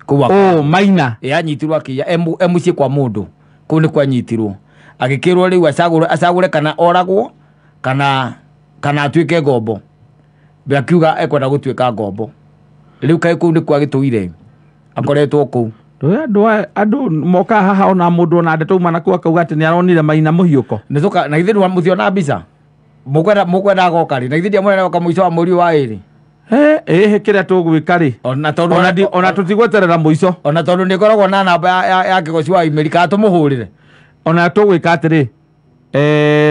Kũu Oh, Maina. Ĩ, anyitirwo akĩiya e mũciĩ kwa mũndũ kũu nĩ kwanyitirwo agĩkĩrwo rĩu acagũre kana oragwo kana atuĩke ngombo. Be akiuga ekwenda gũtuĩka ngombo. Rĩu kaĩ kũu nĩkuo agĩtũire akoretwo kũu. Ndũĩ andũ mokaga haha ona mũndũ ona ndeto uma nakuo akauga atĩ nĩ aronire Maina mũhiũko. Nĩtũka na githĩ mũtiona mbica mũkwenda agoka rĩ na githĩ ndiamwĩra nĩagoka mũico wa mweri wa ĩrĩ. Ĩhĩ kĩrĩa tũgwĩka rĩ ona tondũ ona tũtigweterera mũico ona tondũ nĩngoragwo na namba ya Kĩgoci wa email kana tũmũhũrĩre. Ona tũgwĩka atĩrĩ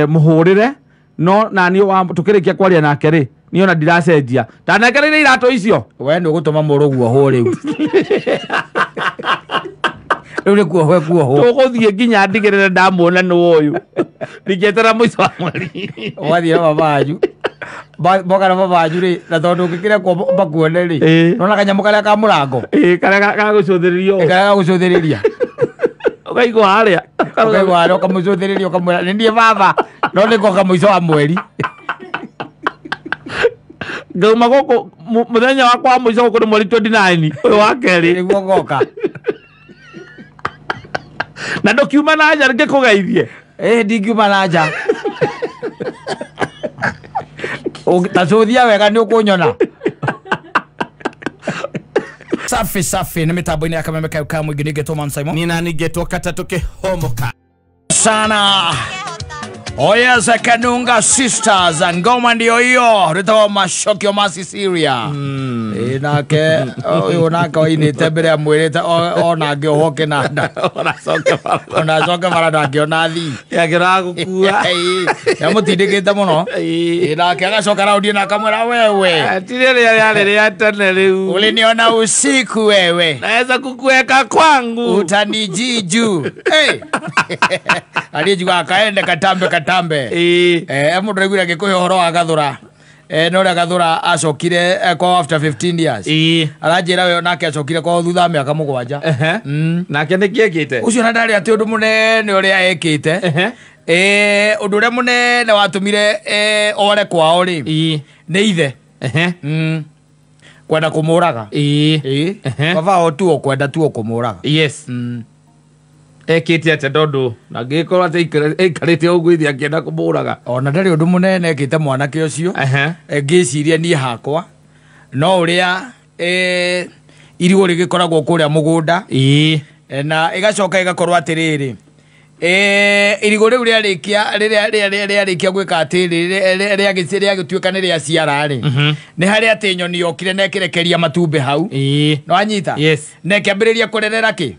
mũhũrĩre no naniĩ tũkĩrĩkia kwaria nake rĩ niĩ ona ndiracenjia ndanengereire iratũ icio. We nĩ ũgũtũma mũrũguo hũ rĩu. Rĩu nĩ kuohwo kuohwo. Tũgũthiĩ nginya ndigĩrĩre ndamuona nĩ ũyũ. Ndingĩeterera mũico wa mweri. Ũgathiĩ na baba wanyu. Moka na baba wanyu rĩ na tondũ ũngĩkĩrekwo makuone rĩ nona kanyamũ karĩa ka mũrango. Ĩĩ karĩa ga gũcũthĩrĩrio. Karĩa ga gũcũthĩrĩria. Ũkaigua harĩa. Ũkaigua harĩa ũkamũcũthĩrĩria ũkamwĩra nĩ niĩ baba no nĩ ngoka mũico wa mweri. Ngauma gũkũ mũthenya wakwa wa mũico gũkũ nĩ mweri 29 ũyũ wa kerĩ. Nĩguo ngoka. Na ndũkiuma na nja ngĩkũgeithie. Ĩĩ ndingiuma na nja. Ta cũthia wega nĩ ũkũnyona. Safi safi nĩ mĩtambo-inĩ ya Kameme kayo ka mũingĩ nĩngetwo Man Simon. Nina nĩngetwo Katatũ Kĩhomoka. Sana. Oya za Kanunga Sisters ngoma ndio hiyo rĩtagwo Macokio ma Sicilia. Ĩ nake ũyũ nake oinĩte mbere amwĩrĩte ona ngĩohwo kĩnanda. Ona acoke bara ndangĩona thii. Yakĩraga gũkua. Yamũtindĩkĩte mũno. Ĩ nake agacoka raundi na akamwĩra wewe. Ti rĩrĩa rĩarĩ rĩa tene rĩu. Uliniona usiku wewe. Naweza kukuweka kwangu. Utanijiju. Hey. Alijuga kaende katambe katambe. Mũndũ aiguire agĩkũhe ũhoro wa Gathũra. No ũrĩa Gathũra acokire kwao after 15 years. Aranjĩra we nake acokire kwao thutha wa mĩaka 7. Nake nĩkĩ ekĩte? Ũcio na ndarĩ atĩ ũndũ mũnene ũrĩa ekĩte. Ũndũ ũrĩa mũnene watũmire ore kwao rĩ nĩ ithe. Kwenda kũmũraga. Baba o tu kwenda tu kũmũraga. Yes. Ekĩte atĩa tondũ na angĩgĩkorwo atĩ aikarĩte ũguo ithe akĩenda kũmũraga. Ona ndarĩ ũndũ mũnene ekĩte mwanake ũcio. Ngĩciria niĩ hakwa no ũrĩa irigũ rĩgĩkoragwo kũrĩa mũgũnda. Na ĩgacoka ĩgakorwo atĩrĩrĩ irigũ rĩu rĩarĩkia rĩarĩkia gwĩka atĩrĩ rĩagĩtuĩka nĩ rĩaciara rĩ nĩ harĩa atĩ nyoni yokire na ĩkĩrekeria matumbĩ hau. Nĩwanyita? Na ĩkĩambĩrĩria kũrerera kĩ?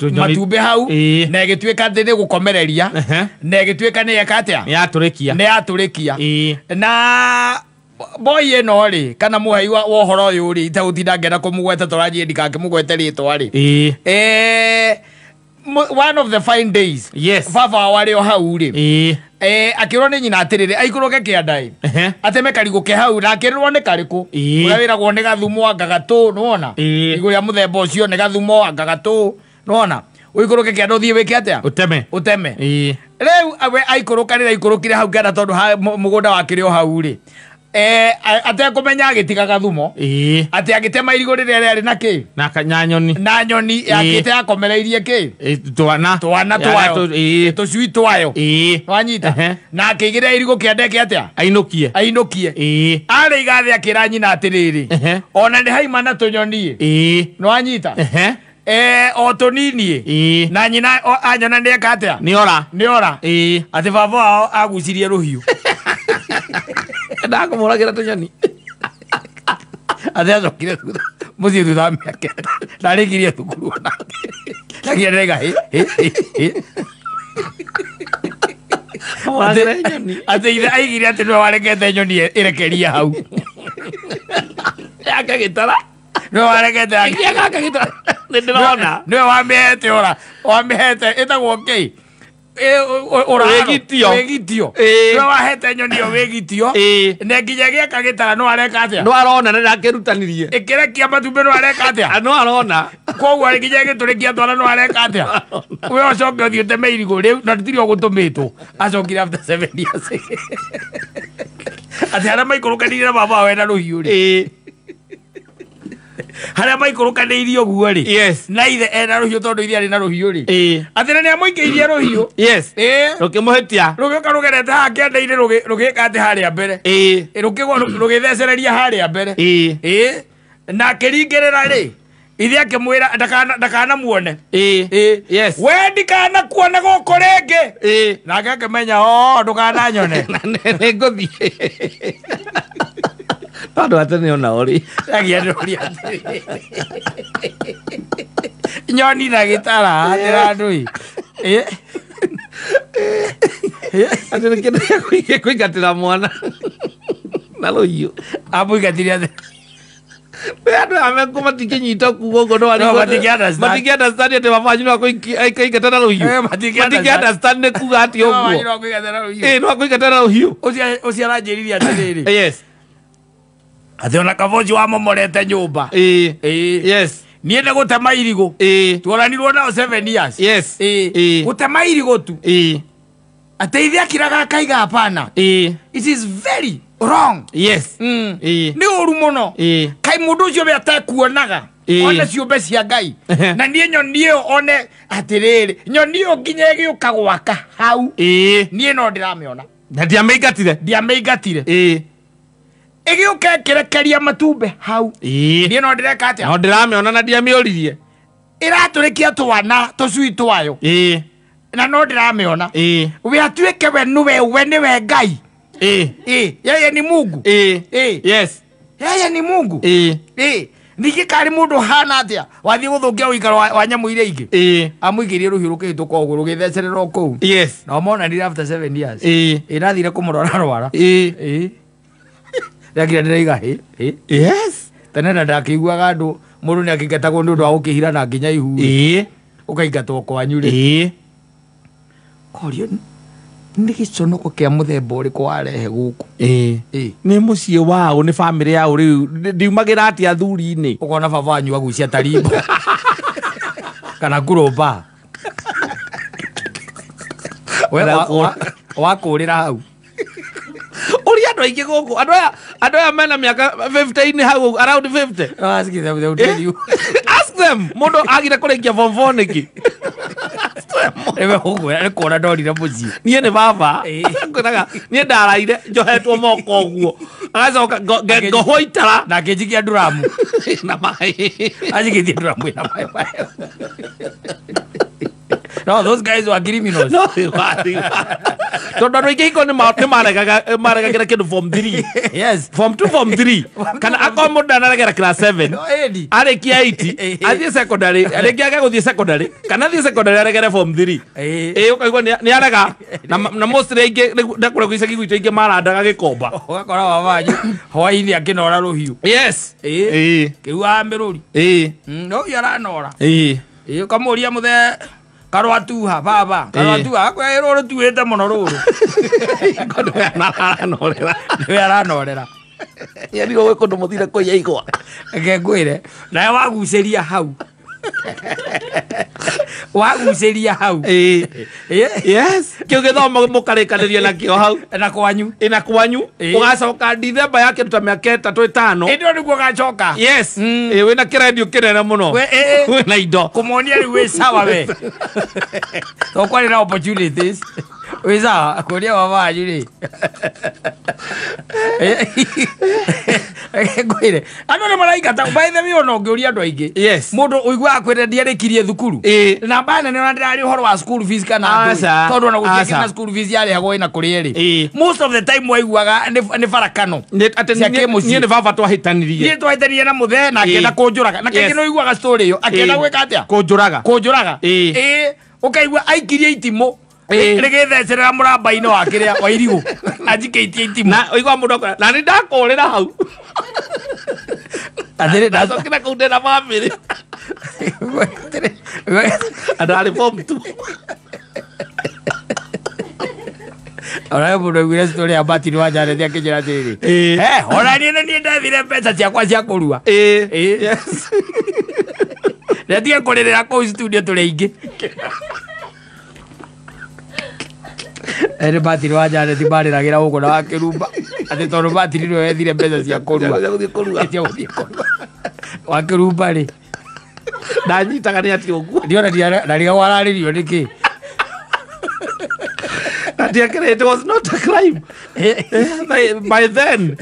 Matumbĩ hau na ĩgĩtuĩka atĩ nĩ gũkomereria na ĩgĩtuĩka nĩ yeka atĩa? Nĩ yatũrĩkia. Nĩ yatũrĩkia. Na boy ĩno rĩ kana mũhei wa ũhoro ũyũ rĩ itegũtinda ngĩenda kũmũgweta tũranjie ndikakĩmũgwete rĩtwa rĩ. One of the fine days. Yes. Baba warĩ o hau rĩ. Akĩrwo nĩ nyina atĩrĩrĩ aikũrũke kĩanda ĩ. Ateme karigũ ke hau na akĩrĩrwo nĩ karĩkũ. Ũrĩa wĩragwo nĩ gathumo anga gatũ nĩwona. Igũrũ rĩa mũthemba ũcio nĩ gathumo anga gatũ nĩwona. Ũikũrũke kĩanda ũthiĩ wĩke atĩa? Ũteme. Ũteme. Rĩu we aikũrũka rĩrĩa aikũrũkire hau kĩanda tondũ mũgũnda wakĩrĩ o hau rĩ. Atekũmenya agĩtiga gathumo. Atĩ agĩtema irigũ rĩrĩa rĩarĩ na kĩ? Na nyoni. Na nyoni yakĩte yakomereirie kĩ? Twana. Twana twayo. Tũcui twayo. Nĩwanyita? Na akĩigĩrĩra irigũ kĩanda eke atĩa? Ainũkie. Ainũkie. Arĩ igathe akĩra nyina atĩrĩrĩ. Ona nĩ haima na tũnyoni. Nĩwanyita? O tũnini. Na nyina anyona nĩ eka atĩa? Nĩ ora. Nĩ ora. Atĩ baba wao agucirie rũhiũ. Ndakũmũragĩra tũnyoni. Atĩ acokire thutha mũciĩ thutha wa mĩaka ndarĩkirie thukuru onake. Ndakinya ndĩraiga hĩ hĩ hĩ. Atĩ ithe aigire atĩ nĩwe warekete nyoni ĩrekerie hau. Yake gĩtara. Nĩwe warekete yake gĩtara. Nĩ ndĩrona. Nĩwe wamĩhete ora. Wamĩhete ĩtagwo kĩ? Wĩgitio. Wĩgitio. Nĩwe wahete nyoni ĩyo wĩgitio. Na nginya gĩaka gĩtara no areka atĩa? No arona nĩ ndakĩrutanirie. Ĩkĩrekia matumbĩ no areka atĩa? No arona. Koguo nginya ĩgĩtũrĩkia twana no areka atĩa? We ũcoke ũthiĩ ũteme irigũ rĩu na tũtirĩ ũgũtũmĩtwo. Acokire after 7 years. Atĩ arĩa maikũrũkanire na baba wao ena rũhiũ rĩ. Harĩa maikũrũkanĩirie ũguo rĩ. Yes. Na ithe ena rũhiũ tondũ ithe arĩ na rũhiũ rĩ. Ĩĩ. Atĩ na nĩamũikĩirie rũhiũ. Yes. Ĩĩ. Rũkĩmũhĩtia. Rũgĩũka rũgerete haha kĩanda-inĩ rũgĩka atĩ harĩa mbere. Ĩĩ. Rũkĩgwa rũgĩthecereria harĩa mbere. Ĩĩ. Ĩĩ. Na akĩringĩrĩra rĩ. Ithe akĩmwĩra ndakanamuone. Ĩĩ. Ĩĩ. Yes. We ndikanakuone gũkũ rĩngĩ. Ĩĩ. Nake akĩmenya o ndũkananyone. Na nĩngũthiĩ. Andũ a tene onao rĩ. Agianũria atĩrĩ. Nyoni na gĩtara atĩra andũ ĩ. Ĩ. Atĩ nĩ kĩndũ gĩa kũingatĩra mwana. Na rũhiũ. Amũingatire atĩ. Andũ aya mekũ matingĩnyita kuga ũguo no No, matingĩ-understand. matingĩ-understand atĩ baba wanyu no akũingata na rũhiũ. Eh, matingĩ-understand. Matingĩ-understand nĩ kuga atĩ ũguo. No akũingatĩra rũhiũ. Ĩĩ no akũingata na rũhiũ. Ũcio aranjĩrire atĩrĩrĩ. Yes. Atĩ ona kaboci wamomorete nyũmba. Ĩĩ. Ĩĩ. Yes. Niĩ nĩ gũtema irigũ. Ĩĩ. Tuoranirwo nao 7 years. Yes. Ĩĩ. Ĩĩ. Gũtema irigũ tu. Ĩĩ. Atĩ ithe akiraga akaiga hapana. Ĩĩ. It is very wrong. Yes. Ĩĩ. Nĩ ũru mũno. Ĩĩ. Kai mũndũ ũcio we atekuonaga. Ĩĩ. One ciũmbe cia Ngai. Na niĩ nyoni ĩyo one atĩrĩrĩ. Nyoni ĩyo nginya ĩgĩũka gwaka hau. Ĩĩ. Niĩ no ndĩramĩona. Na ndiamĩingatire. Ndiamĩingatire. Ĩĩ. Ĩgĩũka ĩkĩrekeria matumbĩ hau. Ĩĩ. Niĩ no ndĩreka atĩa? No ndĩramĩona na ndiamĩũririe. Ĩratũrĩkia twana tũcui twayo. Ĩĩ. Na no ndĩramĩona. Ĩĩ. We atuĩke we nĩwe we nĩwe Ngai. Ĩĩ. Ĩĩ. Yeye ni Mungu. Ĩĩ. Ĩĩ. Yes. Yeye ni Mungu. Ĩĩ. Ĩĩ. Ningĩ karĩ mũndũ hana atĩa wathiĩ gũthũkia ũikaro wa nyamũ iria ingĩ. Ĩĩ. Amũikĩrie rũhiũ rũkĩhĩtũka ũguo rũgĩthecerera o kũu. Yes. Nao monanire after 7 years. Ĩĩ. Ĩĩ nathire kũmũrora rwara. Ĩĩ. Ĩĩ. Ndakira ndĩraiga hĩ hĩ. Yes. Tene na ndakĩiguaga andũ mũndũ nĩ akĩingatagwo nĩ ũndũ wa gũkĩhira nginya ihu. Ĩĩ. Ũkaingatwo kwanyu rĩ. Ĩĩ. Korio nĩ gĩconoko kĩa mũthemba ũrĩkũ warehe gũkũ. Ĩĩ. Ĩĩ. Nĩ mũciĩ wao nĩ bamĩrĩ yao rĩu ndiumagĩra atĩa athuri-inĩ. Ũkona baba wanyu agucia tarimbo. Kana ngurũmba. We wakũrĩra hau. Ũria andũ aingĩ gũkũ andũ aya mena mĩaka 50 hau around 50. Ask them, they will tell you. Ask them. Mũndũ agire kũrĩkia form 4 nĩkĩ? Rĩwe ũguo nĩ kuona ndorire mũciĩ. Niĩ nĩ baba. Ngwĩraga niĩ ndaraire njohetwo moko ũguo. Agacoka ngohwo itara. Na akĩnjikia nduramu. Na maĩ. Anjikĩtie nduramu ĩna maĩ. No, those guys were criminals. No, they were. Tondũ andũ aingĩ hingo nĩ maregagĩra kĩndũ form 3. Yes. Form 2, form 3. Kana akorwo mũndũ ndanaregera class 7. Ĩni. Arĩkia 8, athiĩ secondary, arĩkia age gũthiĩ secondary, kana athiĩ secondary aregere form 3. Ĩĩ. Ĩĩ ũkaigua nĩ arega. Na mostly aingĩ ndakũrĩa gĩcagi gwitũ aingĩ marandaga gĩkomba. Ũgakora baba wanyu hwaĩ-inĩ akĩnora rũhiũ. Yes. Ĩĩ. Ĩĩ. Kĩu mĩrũri. Ĩĩ. No ũyũ aranora. Ĩĩ. Ĩĩ ũkamũria mũthee karwatuha baba. Karwatuha akwĩra rũrũ tuĩte mũno rũrũ. Kũndũ aranorera. Nĩwe aranorera. Yaani gwĩ kũndũ mũthire kũiya igwa. Reke ngwĩre nawe wagucĩria hau. Wagucĩria hau. Ĩĩ. Yes. Kĩu gĩthomo mũkarĩkanĩria nakĩo hau. Na kwanyu. Ĩna kwanyu. Ũgacoka Dithemba ya kĩndũ ta mĩaka 3 5. Ĩndĩ nĩguo ũgacoka. Yes. Ĩĩ wĩna kĩrendio kĩnene mũno. Wĩna indo. Kũmonia rĩu wĩ sawa we. To kwarĩ na opportunities. Wĩ sawa kũria baba wanyu rĩ. Ngwĩre andũ nĩ maraingata by the way ona ũngĩũria andũ aingĩ. Yes. Mũndũ ũiguaga kwĩra ndiarĩkirie thukuru. Ĩĩ. Namba nene ona ndĩraria ũhoro wa school fees kana ndũĩ. Tondũ ona gũtiakĩrĩ na school fees yarĩhagwo ĩna kũrĩ erĩ. Ĩĩ. Most of the time waiguaga nĩ barakano. Atĩ niĩ nĩ baba twahĩtanirie. Niĩ twahĩtanirie na mũthee na akĩenda kũnjũraga. Na kaingĩ nĩ ũiguaga story ĩyo akĩenda gwĩka atĩa? Kũnjũraga. Kũnjũraga. Ĩĩ. Ĩĩ. Ũkaigua aikirie itimũ. Rĩgĩthecerera mũramba-inĩ wa kĩrĩa wa irigũ. Anjikĩtie itimũ. Na ũigua mũndũ akwĩra na nĩ ndakũrĩra hau. Atĩrĩ ndacokire kũu ndĩna bamĩrĩ. Andũ arĩ form 2. Ona mũndũ aiguire story ya Martin wa Janet akĩnjĩra atĩrĩrĩ. Ona niĩ nĩ niĩ ndethire mbeca ciakwa cia kũrua. Ĩĩ. Yes. Ndetige kũrĩrĩra kũu studio tũrĩ aingĩ. Ere Martin wa Janet marĩragĩra gũkũ na wakĩrumba. Atĩ tondũ Martin nĩwe wethire mbeca cia kũrua. Cia gũthiĩ kũrua. Cia gũthiĩ kũrua. Wakĩrumba rĩ ndanyitaga nĩ atĩ ũguo ndiona ndarigagwo ararĩrio nĩkĩ. It was not a crime by then.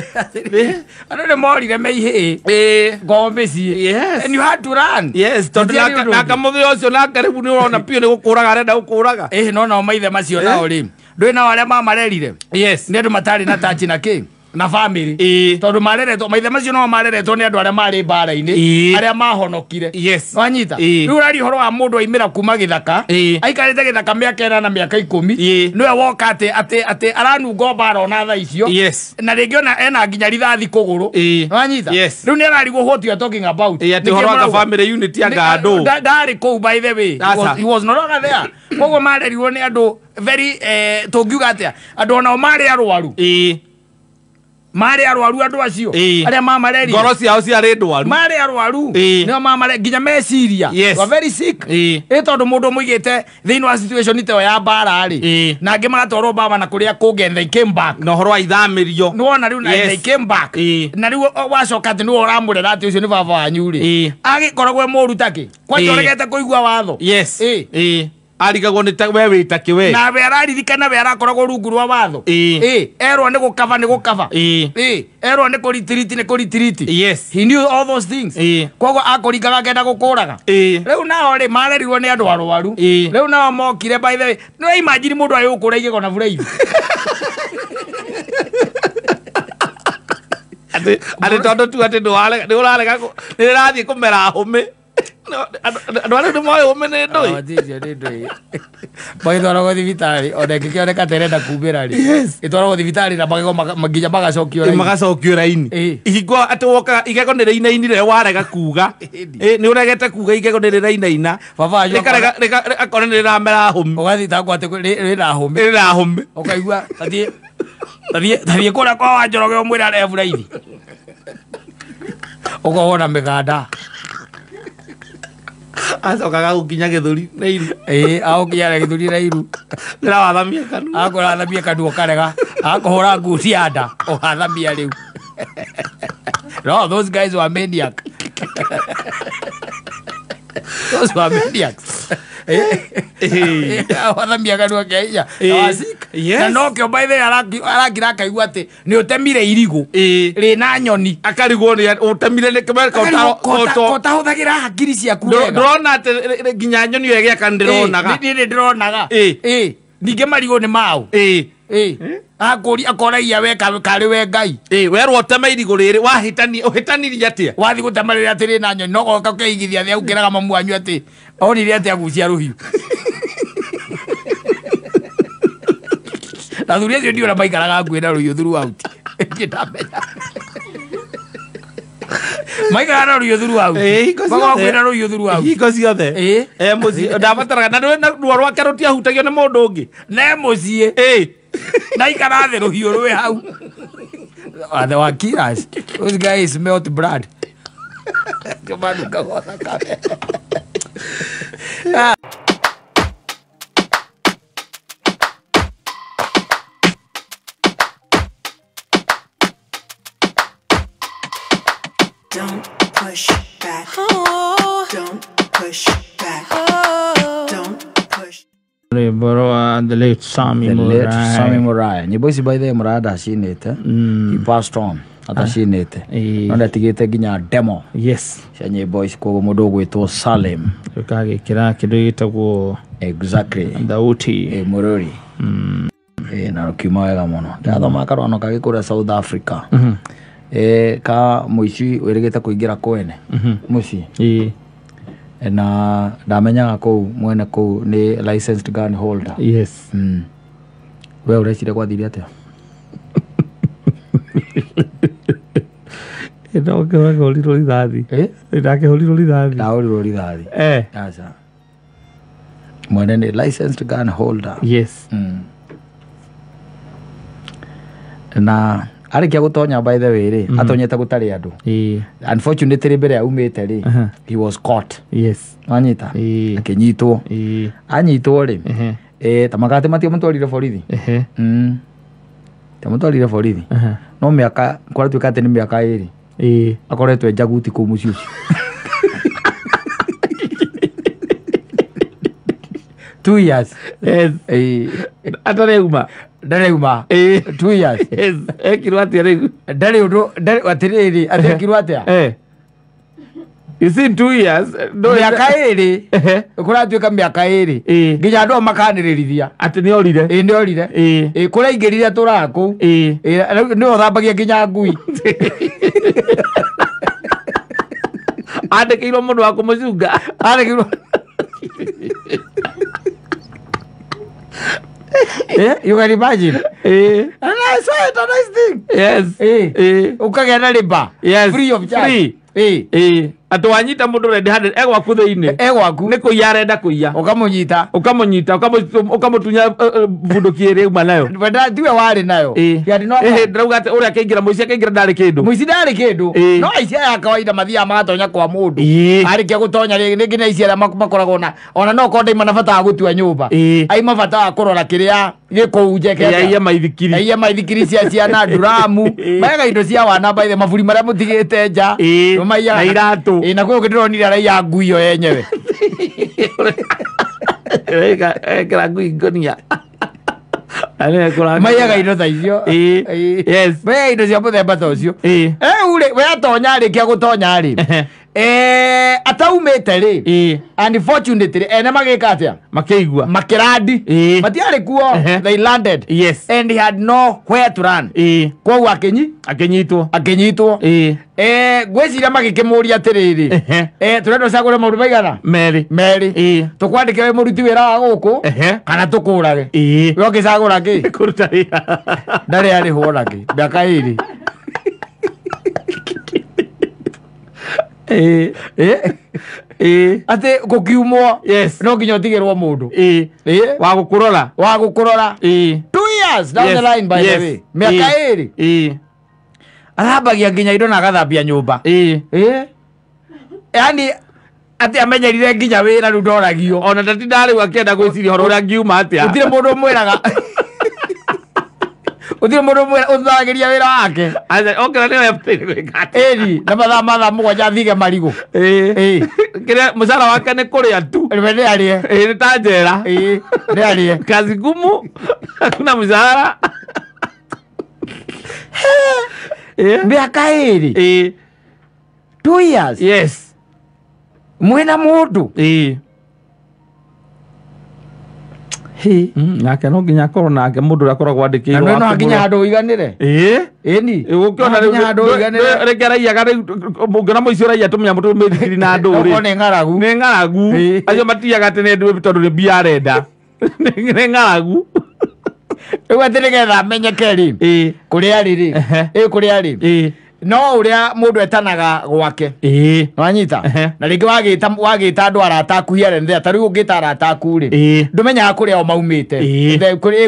Andũ nĩ morire me ihĩĩ ngoo mĩciĩ. Yes. And you had to run. Yes, tondũ naka mũthĩ ũcio nake rĩu nĩ ũrona piũ nĩ gũkũraga arenda gũkũraga. No nao maithe macio nao rĩ ndũĩ nao arĩa mamarerire. Yes. Nĩ andũ matarĩ na touch na kĩ na family. Tondũ mareretwo maithe macio no mareretwo nĩ andũ arĩa marĩ mbara-inĩ arĩa mahonokire. Yes. Wanyita. Rĩu ũraria ũhoro wa mũndũ aimĩra kuma gĩthaka aikarĩte gĩthaka mĩaka 4 na mĩaka 10 nĩwe woka atĩ aranungo mbara ona thaa icio. Yes. Na rĩngĩ ona ena nginya rithathi kũgũrũ. Wanyita. Yes. Rĩu nĩ ararigwo what you are talking about. Atĩ ũhoro wa family unit ya ngandũ. Ndarĩ kũu by the way. He was no longer there. Koguo marerirwo nĩ andũ very tũngiuga atĩa andũ onao marĩ arwaru. Marĩ arwaru andũ acio arĩa mamarerire ngoro ciao ciarĩ ndwaru marĩ arwaru nĩo mamare nginya meciria. Yes. Were very sick. Tondũ mũndũ mũigĩte thĩinĩ wa situation ta ya mbara rĩ na angĩ magatwarwo mbara na kũrĩa kũngĩ and they came back na ũhoro wa ithamĩrio nĩwona rĩu na they came back na rĩu wacoka atĩ nĩwe ũramũrera atĩ ũcio nĩ baba wanyu rĩ agĩkoragwo e mũru takĩ kwanja ũregete kũigua watho. Yes. Arigagwo nĩ we wĩ takĩ we na we araririkana we arakoragwo rungu rwa watho. Erwo nĩ gũkaba nĩ gũkaba. Erwo nĩ kũritiriti nĩ kũritiriti. Yes. He knew all those things. Koguo akũringaga akenda gũkũraga. Rĩu nao rĩ marerirwo nĩ andũ arwaru. Rĩu nao mokire by the way nĩ imagine mũndũ agĩgũkũra igego na buraithi. Atĩ tondũ tu atĩ nĩ ũrarega nĩ rĩrathiĩ kũmera hũmĩ. Andũ arĩa nĩ moĩ hũmĩ nĩ ndũĩ. Nĩ ndũĩ. Magĩtwaragwo thibitarĩ ona ĩngĩkĩoneka ta ĩrenda kumbĩra rĩ ĩtwaragwo thibitarĩ na magego nginya magacokio raini. Magacokio raini. Ihingo atĩ wokaga igego nĩ rĩinainire warega kuga. Nĩ ũregete kuga igego nĩ rĩrainaina. Baba wanyu akona nĩ rĩramera hũmĩ. Ũgathitangwo atĩ rĩna hũmĩ. Rĩna hũmĩ. Ũkaigua tathiĩ kũrĩa kwa Wanjoroge ũmwĩre arehe buraithi. Ũkohwo na mĩganda. Acokaga gũkinya gĩthũri na iru. Agũkinya gĩthũri na iru. Ndĩrawathamia kanua. Akũrathamia kanua ũkarega. Akũhũra nguo cia nda ũgathamia rĩu. No, those guys were maniac. Those were maniacs. Wathamia kanua kĩa hinya. Na nokĩo by the way arakira akaigua atĩ nĩ ũtemire irigũ rĩna nyoni. Akarigwo nĩ ũtemire nĩ kotahũthagĩra hakiri ciaku wega. Ndũrona atĩ nginya nyoni ĩyo ĩgĩaka nĩndĩronaga. Niĩ nĩndĩronaga. Ningĩ marigũ nĩ maũ. Akũria akoragia we karĩ we Ngai. Werwo ũteme irigũ rĩrĩ wahĩtania ũhĩtanirie atĩa? Wathiĩ gũtema rĩrĩa atĩ rĩna nyoni no goka ũkeigithia thĩ aukĩraga mamu wanyu atĩ onire atĩ agucia rũhiũ. Na athuri acio ndiũra maikaraga hakuhĩ na rũhiũ throughout. Niĩ ndamenya. Maikaraga na rũhiũ throughout. Makoragwo hakuhĩ na rũhiũ throughout. Hingo ciothe. Mũciĩ ndabataraga na ruo rwake rũtiahutagio nĩ mũndũ ũngĩ. Ne mũciĩ. Na ikara thĩ rũhiũ rwĩ hau. They were killers. Those guys smelled blood. Don't push back. Oh. Don't push back. Oh. Don't push. The late Sammy Murray. Sammy Murray. Nyĩmbo ici by the way Murray ndacinĩte. He passed on. Atacinĩte. No ndatigĩte nginya demo. Yes. Cia nyĩmbo ici koguo mũndũ ũgwĩtwo Salim. Ũkagĩkĩra kĩndũ gĩtagwo Exactly. Thauti. Mũrũri. Na rũkiuma wega mũno. Ndathoma karwano kagĩkũrĩa South Africa. Ka mũici wĩrĩgĩte kũingĩra kwene mũciĩ. Na ndamenyaga kũu mwene kũu nĩ licensed gun holder. Yes. We ũreciria gwathire atĩa? Ndakĩhũrirwo rithathi. Ndakĩhũrirwo rithathi. Ndahũrirwo rithathi. Aca. Mwene nĩ licensed gun holder. Yes. Na arĩkia gũtonya by the way rĩ atonyete gũtarĩ andũ. Unfortunately mbere aumĩte rĩ he was caught. Yes. Wanyita akĩnyitwo. Anyitwo rĩ ta makatĩ matiamũtwarire borithi. Tamũtwarire borithi. No mĩaka kwaratuĩka atĩ nĩ mĩaka 2. Akoretwo e njaguti kũu mũciĩ ũcio. 2 years. Yes. Atareuma. Ndareuma. 2 years. Yes. Ekirwo atia rĩu? Ndarĩ ũndũ ndarĩ atĩrĩrĩ atekirwo atĩa? You see 2 years. Mĩaka ĩrĩ. Kũratuĩka mĩaka ĩrĩ. Nginya andũ makanĩrĩrithia. Atĩ nĩ orire. Ĩ nĩ orire. Ĩ kũraingĩrire tũraga kũu. Ĩ nĩwe ũthambagia nginya ngui. Andĩkĩirwo mũndũ wa kũmũcunga. Andĩkĩirwo. You can imagine. And I saw it, a nice thing. Yes. Ukagĩa na rĩba. Yes. Free of charge. Free. Atĩ wanyita mũndũ red handed egwaku thĩinĩ. Egwaku. Nĩ kũiya arenda kũiya. Ũkamũnyita. Ũkamũnyita, ũkamũtunya bunduki ĩrĩa uma nayo. Tiwe warĩ nayo. Ndĩrauga atĩ ũrĩa akĩingĩra mũici akĩingĩra ndarĩ kĩndũ. Mũici ndarĩ kĩndũ. No aici aya kawaida mathiaga magatonya kwa mũndũ. Arĩkia gũtonya rĩngĩ nĩ aici arĩa makoragwo na ona no korwo ndaima na bata wa gũtua nyũmba. Aima bata wa kũrora kĩrĩa gĩkũu njeke. Aiye maithikiri. Aiye maithikiri cia ciana nduramu. Mayaga indo cia wana baithe maburi marĩa mũtigĩte nja. Na iratũ. Na kwĩ ndĩronire araiya ngui ĩyo yenyewe. Ekĩra ngui ngonia. Maiyaga indo ta icio. Yes. Maiyaga indo cia mũthemba ta ũcio. Rĩu rĩ, we atonya arĩkia gũtonya rĩ, ataumĩte rĩ, unfortunately ene magĩka atĩa? Makĩigua. Makĩrandi. Matiarĩ kuo. They landed. Yes. And he had nowhere to run. Kwoguo akĩnyitwo. Akĩnyitwo. Ngwĩciria magĩkĩmũria atĩrĩrĩ, tũrenda ũcagũre maũndũ maigana? Merĩ. Merĩ. Tũkwandĩke wĩ mũruti wĩra wa gũkũ kana tũkũrage. We ũngĩcagũra kĩ? Kũruta wĩra. Ndarĩ arĩhwo na kĩ? Mĩaka ĩrĩ. Atĩ gũkiumwo. Yes. No nginya ũtigĩrwo mũndũ. Wa gũkũrora. Wa gũkũrora. 2 years down the line by the way. Mĩaka ĩrĩ. Arambagia nginya indo na agathambia nyũmba. Yaani atĩ amenyerire nginya wĩra rĩu ndoragio. Ona ndatinda rĩu akĩenda gwĩciria ũhoro ũrĩa angiuma atĩa. Gũtirĩ mũndũ ũmwĩraga. Gũtirĩ mũndũ ũthagĩria wĩra wake. Okera nĩwe abataire gwĩka atĩa. Ĩni na mathaa mathaa mũgwanja athige marigũ. Kĩrĩa mũcara wake nĩ kũrĩa tu. We nĩ arĩe. Nĩ ta njera. Nĩ arĩe. Kazi ngumu, hakuna mshahara. Mĩaka ĩrĩ. 2 years. Yes. Mwĩna mũndũ. Nake no nginya akorwo nake mũndũ ũrĩa akoragwo andĩkĩirwo. Na no nginya handũ ũiganĩre. Ĩni. Ũkĩona rĩu rĩngĩ araiyaga rĩu ũngĩona mũici ũraiya tũmĩnyamũ tũmĩthikiri na andũ rĩ. Okorwo nĩ ng'aragu. Nĩ ng'aragu. Acio matiyaga atĩ nĩ tondũ nĩ mbia arenda. Nĩ ng'aragu. Rĩu atĩ nĩgetha amenyeke rĩ, kũrĩa arĩ rĩ, kũrĩa arĩ. No ũrĩa mũndũ etanaga gwake. Nĩwanyita? Na rĩngĩ wagĩta andũ arata aku here and there, ta rĩu ũngĩta arata aku rĩ, ndũmenyaga kũrĩa o maumĩte.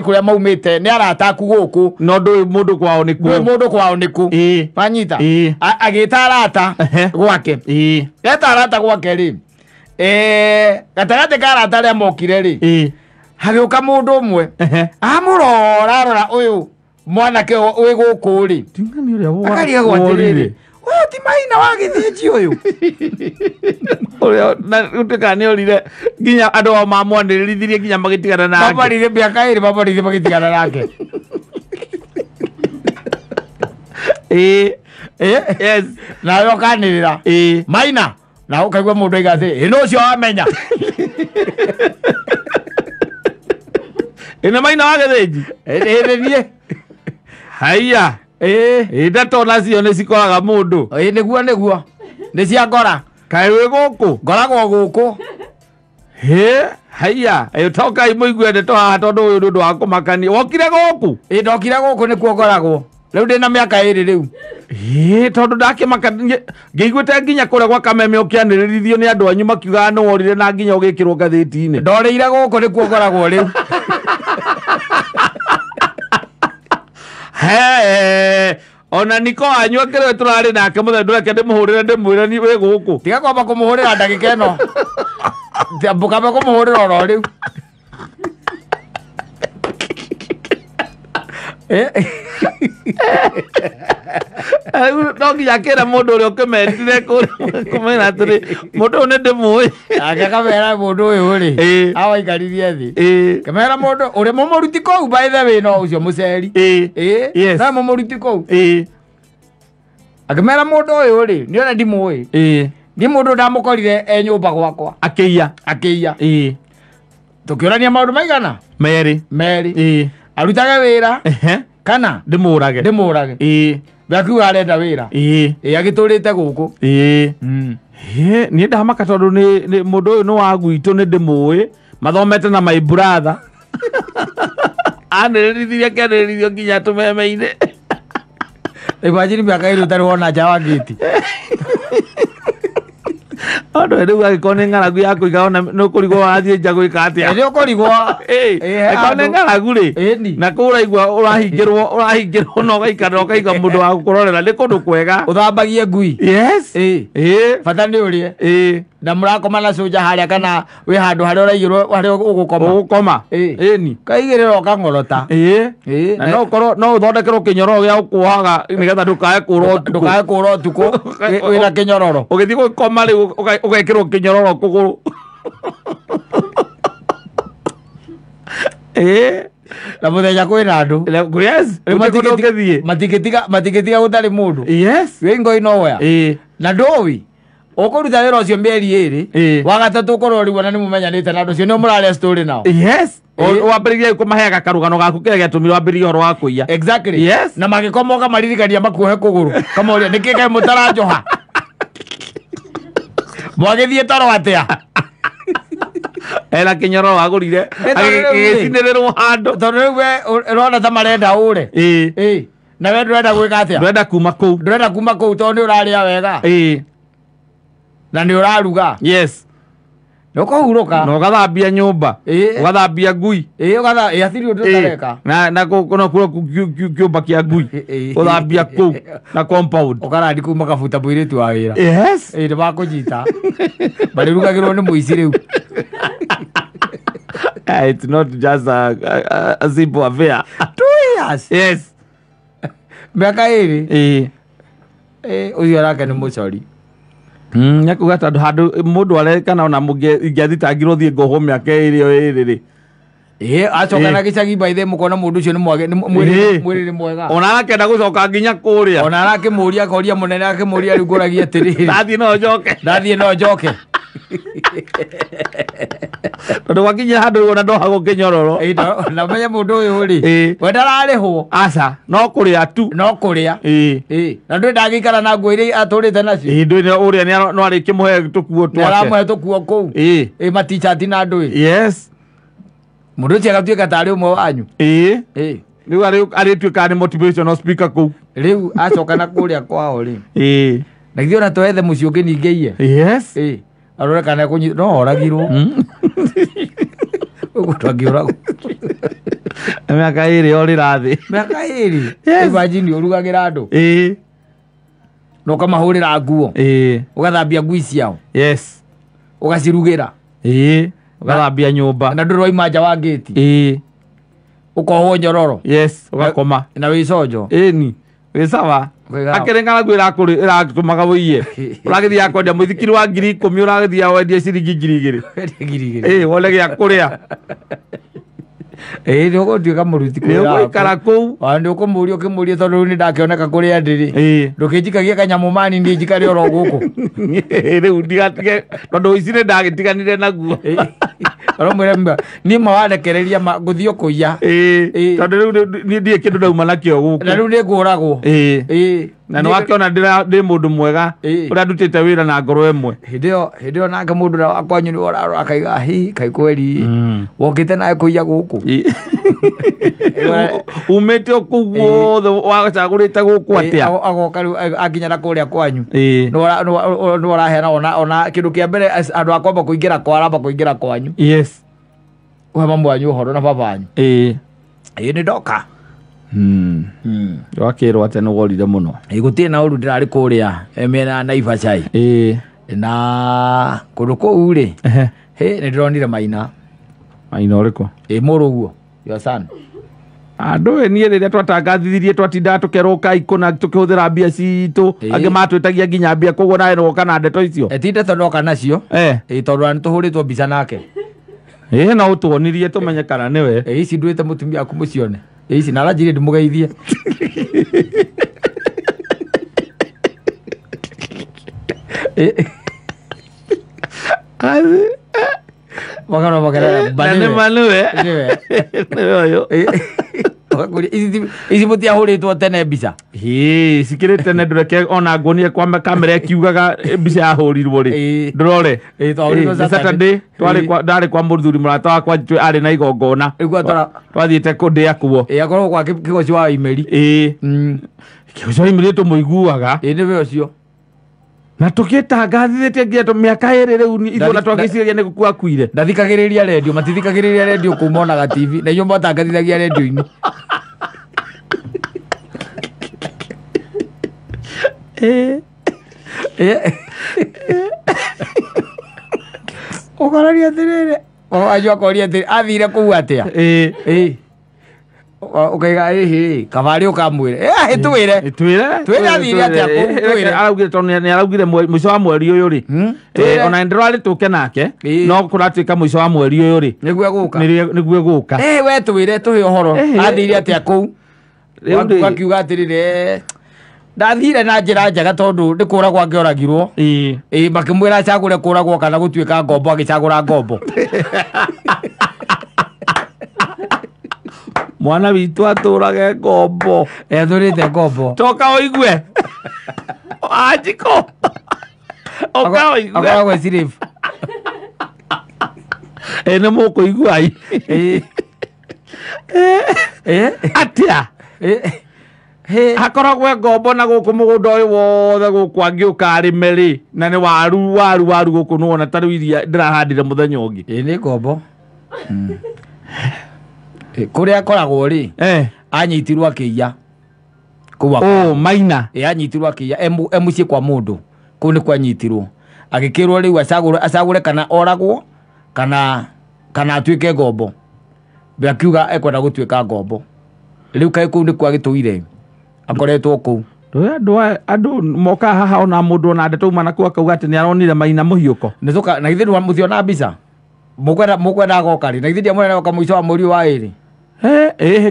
Kũrĩa maumĩte nĩ arata aku gũkũ. No ndũĩ mũndũ kwao nĩ kũ. Ndũĩ mũndũ kwao nĩ kũ. Wanyita? Agĩta arata gwake. Eta arata gwake rĩ, gatagatĩ ka arata arĩa mokire rĩ, hagĩũka mũndũ ũmwe. Amũrora arora ũyũ mwanake wĩ gũkũ rĩ. Akarigagwo atĩrĩrĩ, ũyũ ti Maina wa Gĩthĩnji ũyũ. Ũrĩa na ũtuĩkaga nĩ orire nginya andũ ao mamwanĩrĩrithirie nginya magĩtigana nake. Mamwarire mĩaka ĩrĩ mamwarire magĩtigana nake. Yes. Nawe ũkanĩrĩra. Maina. Na ũkaigua mũndũ aiga atĩ, ĩ nũ ũcio wamenya. Ĩ nĩ Maina wa Gĩthĩnji? Ĩ niĩ. Haiya. Ndeto nacio nĩ cikoraga mũndũ. Nĩguo nĩguo. Nĩ cia ngora. Kaĩ wĩ gũkũ? Ngoragwo gũkũ. Haiya. Tokai mũigue ndeto haha tondũ ũyũ nĩ ũndũ wa kũmakania. Wokire gũkũ? Ndokire gũkũ nĩkuo ngoragwo. Rĩu ndĩna mĩaka ĩrĩ rĩu. Tondũ ndakĩmaka ngĩiguĩte nginya kũrĩa gwa Kameme ũkĩanĩrĩrithio nĩ andũ anyu makiugaga nĩ worire na nginya ũgĩkĩrwo ngathĩti-inĩ. Ndorĩire gũkũ nĩkuo ngoragwo rĩu. Ona niko anyu akĩrĩ tũrarĩ nake mũthenya ndũreke ndĩmũhũrĩre ndĩmwĩre wĩ gũkũ. Tiga kwamba kũmũhũrĩra ndagĩka ĩno. Ndũkambe kũmũhũrĩra oro rĩu. No nginya kĩra mũndũ ũrĩa ũkĩmetire kũmera atĩrĩ mũndũ ũyũ nĩ ndĩmũĩ. Akamera mũndũ ũyũ rĩ awaikaririe thĩ. Kamera mũndũ ũrĩa mũmũruti kũu by the way no ũcio mũceri. Yes. No mũmũruti kũu. Akĩmera mũndũ ũyũ rĩ nĩ ona ndimũĩ. Ni mũndũ ndamũkorire e nyũmba gwakwa. Akĩiya. Akĩiya. Tũkĩũrania maũndũ maigana? Merĩ. Merĩ. Arutage wĩra kana ndĩmũrage. Ndĩmũrage. We akiuga arenda wĩra. Agĩtũrĩte gũkũ. Niĩ ndamaka tondũ nĩ mũndũ ũyũ nĩ wa gwitũ nĩ ndĩmũĩ mathomete na my brother. Anĩrĩrithirie akĩanĩrĩrithio nginya tũmeme-inĩ. Imagine mĩaka ĩrĩ ũtarĩ wona nja wa gĩti. Andũ rĩu angĩkorwo nĩ ng'aragu ya kũiga ona nĩ ũkũrigwo wathiĩ nja gwĩka atĩa. Nĩ ũkũrigwo. Angĩkorwo nĩ ng'aragu rĩ na kũu ũraigua ũrahingĩrwo na ũgaikara ũkaiga mũndũ wa gũkũrorera nĩ kũndũ kwega. Ũthambagie ngui. Yes. Bata nĩ ũrĩe. Na mũrakoma na cũnja harĩa kana wĩ handũ harĩa ũraigĩrwo harĩa ũgũkoma. Ũgũkoma. Ĩni. Kaigĩrĩra ũkang'orota. Na no ũkorwo no ũthondekerwo kĩnyororo gĩa gũkuohaga nĩgetha ndũkae kũũra ũtukũ. Ndũkae kũũra ũtukũ wĩna kĩnyororo. Ũgĩthiĩ gũkoma rĩu ũgekĩrwo kĩnyororo kũgũrũ. Na mũthenya kwĩna andũ. Yes. Matingĩtiga gũtarĩ mũndũ. Yes. Wĩ ngoi nowhere. Na ndũĩ ũkũruta wĩra ũcio mĩeri ĩrĩ wa gatatũ ũkorwo rĩu ona nĩ mũmenyanĩte na andũ acio nĩo mũraria story nao. Yes. Wambĩrĩrie kũmaheaga karũgano gaku kĩrĩa gĩatũmire wambĩrĩrie ũhoro wa kũiya. Exactly. Yes. Na magĩkoma ũkamaririkania makuohe kũgũrũ kamoria nĩkĩ kaĩ mũtaranjoha. Mwagĩthiĩ toro atĩa? Ena kĩnyororo wagũrire agĩcinĩrĩrwo handũ. Tondũ rĩu we ũrona ta marenda ũre. Na we ndũrenda gwĩka atĩa? Ndũrenda kuma kũu. Ndũrenda kuma kũu tondũ nĩ ũrarĩa wega. Na nĩ ũraruga. Yes. Nĩ ũkũhurũka. Na ũgathambia nyũmba. Ũgathambia ngui. Hatirĩ ũndũ ũtareka. Na kĩũmba kĩa ngui. Ũthambia kũu na compound. Ũkarandi kũu makabuta mũirĩtu wa wĩra. Yes. Nĩ makũnyita. Marĩrugagĩrwo nĩ mũici rĩu. It's not just a simple affair. 2 years. Yes. Mĩaka ĩrĩ. Ũcio nake nĩ mũcori. Nĩkuga tondũ handũ mũndũ arekana ona ingĩathitangirwo thiĩ ngohwo mĩaka ĩrĩ o ĩrĩ rĩ. Acoka na gĩcagi by the mũkona mũndũ ũcio nĩ mwĩrĩ nĩ mwega. Ona arakenda gũcoka nginya kũrĩa. Ona arakĩmũria akoria mũnene akĩmũria rĩu ngũragia atĩrĩrĩ. Ndathiĩ no njoke. Ndathiĩ no njoke. Tondũ gwakinya handũ ona ndohagwo kĩnyororo. Na ũmenye mũndũ ũyũ rĩ we ndararĩhwo. Aca no kũrĩa tu. No kũrĩa. Na ndũĩ ndangĩikara na nguo iria atũrĩte nacio. Ndũĩ ũrĩa no arĩkĩmũhe tũkuo twake. Nĩ aramũhe tũkuo kũu. Matichati na ndũĩ. Yes. Mũndũ ũcio agatuĩka tarĩ ũmwe wanyu. Rĩu arĩtuĩkaga nĩ motivational speaker kũu. Rĩu acoka na kũrĩa kwao rĩ. Na githĩ ona twethe mũciĩ ũngĩ ningĩ iye. Yes. Arore kana kũnyi no oragirwo. Ũguo twangĩũragwo. Mĩaka ĩrĩ orĩra thĩ. Mĩaka ĩrĩ. Imagine ũrugagĩra andũ. Na ũkamahũrĩra nguo. Ũgathambia ngui ciao. Yes. Ũgacirugĩra. Ũgathambia nyũmba. Na ndũrĩ waima nja wa ngĩti. Ũkohwo nyororo. Yes. Ũgakoma. Na wĩ conjo. Ĩni. Wĩ sawa. Akĩrĩ ng'aragu ĩratũmaga wũiye. Ũragĩthiaga kwendia mũithikiri wa 10,000 ũragĩthiaga wendie ciringi 2,000. 2,000. Wone gĩa kũrĩa. Nĩ ũgũtuĩka mũruti Nĩ ũgũikara kũu. Nĩ ũkũmũria ũkĩmũria tondũ rĩu nĩ ndakĩoneka kũrĩa ndĩrĩ. Ndũkĩnjikagie kanyamũ mani niĩ njikare oro gũkũ. Rĩu ndigatige tondũ ũici nĩ ndagĩtiganire naguo. Ũramwĩra niĩ ma warekereria ngũthiĩ kũiya. Tondũ rĩu niĩ ndirĩ kĩndũ ndauma nakĩo gũkũ. Na rĩu nĩ ngũragwo. Na nĩ wakĩona ndĩ mũndũ mwega ũrĩa ndutĩte wĩra na ngoro ĩmwe. Hĩndĩ ĩyo nake mũndũ ũrĩa wa kwanyu nĩwe ũrarora akaiga hi kaĩ kweri wokĩte nawe kũiya gũkũ. Umĩte o kũu guothe wacagũrĩte gũkũ atĩa. Agoka rĩu akinya na kũrĩa kwanyu. Nĩ ũraheana ona kĩndũ kĩa mbere andũ a kwamba kũingĩra kwa aramba kũingĩra kwanyu. Yes. Ũhe mamu wanyu ũhoro na baba wanyu. Nĩ ndoka. Wakĩrwo atĩa nĩ worire mũno. Gũtirĩ na ũru ndĩrarĩ kũrĩa mĩena ya Naivasha. Na kũndũ kũu rĩ nĩ ndĩronire Maina. Maina ũrĩkũ? Mũrũguo your son. Andũ niĩ rĩrĩa twatangathithirie twatindaga tũkerũka ikũna tũkĩhũthĩra mbia citũ angĩ matwĩtagia nginya mbia koguo nawe nĩwoka na ndeto icio. Ti ndeto ndoka nacio. Tondũ nĩ tũhũrĩtwo mbica nake. No ũtuonirie tũmenye kana nĩwe. Ici nduĩte mũtumia waku mũcione. Ici na aranjĩrire ndĩmũgeithie. Magana nĩwe. Nĩwe ũyũ. Ici mũtiahũrĩtwo tene mbica. Cikĩrĩ tene ndũreke ona nguonie kwa kamera ĩkiugaga mbica yahũrirwo rĩ. Ndũrore. Saturday ndarĩ kwa mũthuri mũrata wakwa arĩ na igongona. Twathiĩte kũndĩa kuo. Akorwo kwa Kĩgoci wa Imeri. Kĩgoci wa Imeri tũmũiguaga. Nĩwe ũcio. Na tũgĩtangathithĩtie nginya mĩaka ĩrĩ rĩu ithuĩ ona twagĩciragia nĩ gũkua akuire. Ndathikagĩrĩria redio, matithikagĩrĩria redio kũu monaga TV na inyuĩ mwatangathithagia redio-inĩ. Ũkoraria atĩrĩrĩ, wanyu akoria atĩrĩ athire kũu atĩa? Ũkaiga ĩhĩ kabarĩ ũkamwĩre. Twĩre. Twĩre athire atĩa kũu twĩre. Araugire tondũ nĩ araugire mũico wa mweri ũyũ rĩ. Ona ndĩrarĩ tũke nake no kũratuĩka mũico wa mweri ũyũ rĩ. Nĩguo egũka. Nĩguo egũka. We twĩre tũhe ũhoro athire atĩa kũu. Wakiuga atĩrĩrĩ ndathire na njĩra njega tondũ nĩ kũragwo angĩoragirwo. Makĩmwĩra acagũre kũragwo kana gũtuĩka ngombo agĩcagũra ngombo. Mwana witũ atũrage ngombo. Atũrĩte ngombo. Toka ũigue. Anjiko. Oka ũigue. Akoragwo e slave. Nĩ mũkũigua. Atĩa? Hakoragwo ngombo na gũkũ mũgũnda ũyũ wothe gũkũ angĩũka arĩme rĩ na nĩ waru waru waru gũkũ nĩwona ta rĩu iria ndĩrahandire mũthenya ũngĩ. Nĩ ngombo. Kũrĩa akoragwo rĩ anyitirwo akĩiya. Kũu Maina. Anyitirwo akĩiya e mũciĩ kwa mũndũ. Kũu nĩkuo anyitirwo. Agĩkĩrwo rĩu acagũre kana oragwo kana atuĩke ngombo. Akiuga ekwenda gũtuĩka ngombo. Rĩu kaĩ kũu nĩkuo agĩtũire. Akoretwo kũu. Andũ moka haha ona mũndũ ona ndeto uma nakuo akauga atĩ nĩ aronire Maina mũhiũko. Nĩtũka na githĩ mũtiona mbica? Mũkwenda agoka rĩ? Na githĩ ndiamwĩra nĩagoka mũico wa mweri wa ĩrĩ?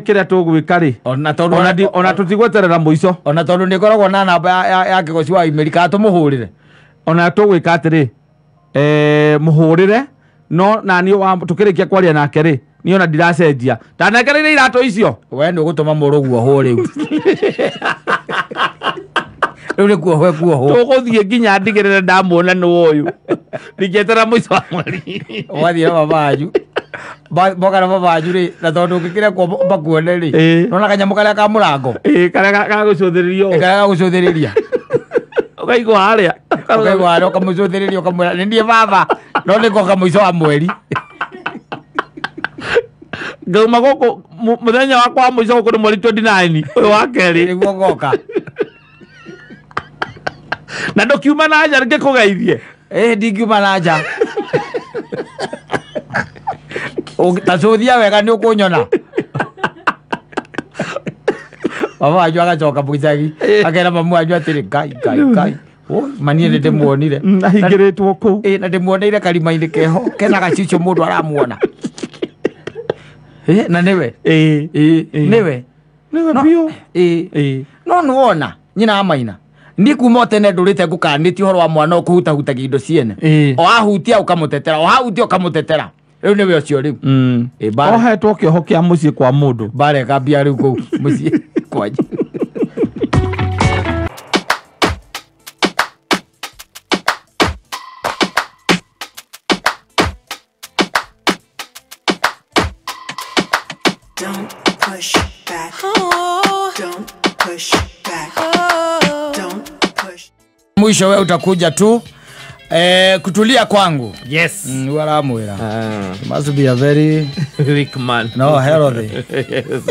Kĩrĩa tũgwĩka rĩ ona tũtigweterera mũico. Ona tondũ nĩngoragwo na namba ya Kĩgoci wa Imeri kana tũmũhũrĩre. Ona tũgwĩka atĩrĩ mũhũrĩre no naniĩ tũkĩrĩkia kwaria nake rĩ niĩ ona ndiracenjia. Ndanengereire iratũ icio. We nĩ ũgũtũma mũrũguo ohwo rĩu. Rĩu nĩ kuohwo ekuohwo. Tũgũthiĩ nginya ndigĩrĩre ndamuona nĩ ũyũ. Ndingĩeterera mũico wa mweri. Wathiĩ na baba wanyu. Moka na baba wanyu rĩ na tondũ ũngĩkĩrekwo makuone rĩ nona kanyamũ karĩa ka mũrango. Karĩa ga gũcũthĩrĩrio. Karĩa ga gũcũthĩrĩria. Ũkaigwo harĩa. Ũkaigwo harĩa ũkamũcũthĩrĩria ũkamwĩra nĩ niĩ baba no nĩ ngoka mũico wa mweri. Ngauma gũkũ mũthenya wakwa wa mũico gũkũ nĩ mweri 29 ũyũ wa kerĩ. Nĩguo ngoka. Na ndũkiuma na nja ngĩkũgeithie. Ndingiuma na nja. Ta cũthia wega nĩ ũkũnyona. Baba wanyu agacoka mũicagi akera mamu wanyu atĩrĩ Ngai Ngai Ngai. Manie nĩ ndĩmuonire. Ahingĩrĩtwo kũu. Na ndĩmuoneire karima-inĩ keho kena gacicio mũndũ aramuona. Na nĩwe. Nĩwe. Nĩwe biũ. No nĩwona nyina wa Maina. Niĩ kuma tene ndũrĩte ngũkanĩtie ũhoro wa mwana ũkũhutahutagia indo ciene. O ahutia ũkamũtetera, o ahutia ũkamũtetera. Rĩu nĩwe ũcio rĩu. Ohetwo kĩoho kĩa mũciĩ kwa mũndũ. Mbara ĩkambia rĩu kũu mũciĩ kwanyu. Don't push back. Don't push back. Don't push. Mwisho we utakuja tu kutulia kwangu. Yes. Waramwira. Must be a very weak man. No, healthy. Yes,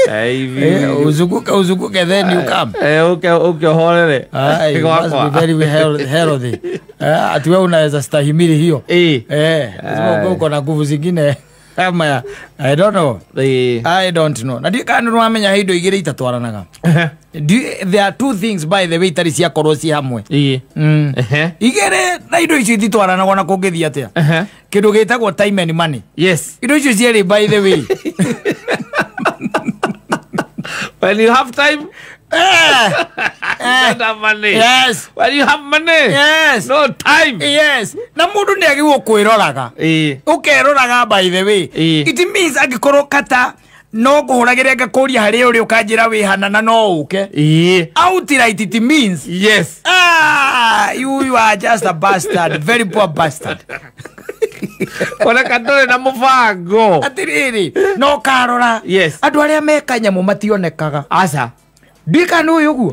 very weak. Uzuguke uzuguke then you come. Okay, horere. You must be very healthy. Ati wewe unaweza stahimili hiyo. Lazima uko na nguvu zingine. Kama I don't know. I don't know. Na ndiũĩ kana nĩwamenya he indo igĩrĩ itatwaranaga. There are two things by the way itarĩ ciakorwo ci hamwe. Igĩrĩ na indo icio ititwaranaga ona kũngĩthiĩ atĩa. Kĩndũ gĩtagwo time and money. Yes. Indo icio cierĩ by the way. When you have time, you don't have money. Yes. When you have money, yes. No time. Yes. Na mundu ni agirwo kwiroraga. Ukeroraga by the way. It means angikorwo kata no nguhuragire ngakuria hari uri ukanjira wi hana na no uke. Outright it means. Yes. Ah, you are just a bastard, very poor bastard. Ona kandore na mubango. Atiriri, no karora. Yes. Andu aria meka nyamu mationekaga. Aca. Ndika nũ ũguo.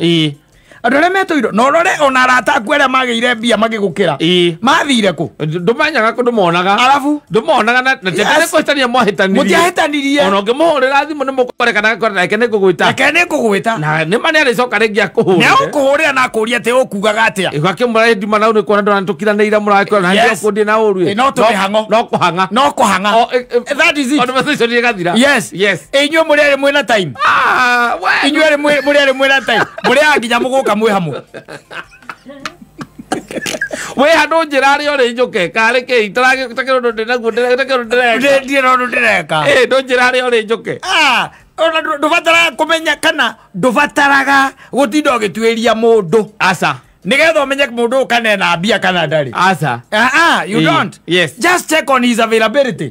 Andũ arĩa metũirwo no rore ona arata aku arĩa magĩire mbia magĩgũkĩra. Mathire kũ? Ndũmenyaga kũ ndũmonaga. Arabu ndũmonaga na tete kũhĩtania mwahĩtanirie. Mũtiahĩtanirie. Ona ũngĩmũhũrĩra thimũ nĩ mũkũrekana agakora nake nĩ ngũgwĩta. Nake nĩ ngũgwĩta. Na nĩ ma nĩ arĩcoka rĩngĩ akũhũrĩre. Nĩ agũkũhũrĩra na akũrie atĩ ũkugaga atĩa. Ũgakĩmwĩra nduma nau nĩ kuona ndona tũkiranĩire mũrakora na ndio kũndĩ na ũru. No tũmĩhang'o. No kũhang'a. No kũhang'a. That is it. Conversation ĩgathira. Yes. Yes. Inyuĩ mũrĩ erĩ mwĩna time. Ah, we. Inyuĩ erĩ mũrĩ erĩ mwĩna time. Mũrĩaga nginya mũgũka mwĩ hamwe. We handu njira ari ori njuke kari ki itaragä undu ndinaguo ndĩreka ndirä undu ndĩreka ndu njira ari ori njuke. Ah, ona ndubataraga kumenya kana ndubataraga gutinda ũgĩtuĩria mũndũ. Aca. Nigetha ũmenye mũndũ ũyũ kana ena mbia kana ndarĩ. Aca. You don't. Yes. Just check on his availability.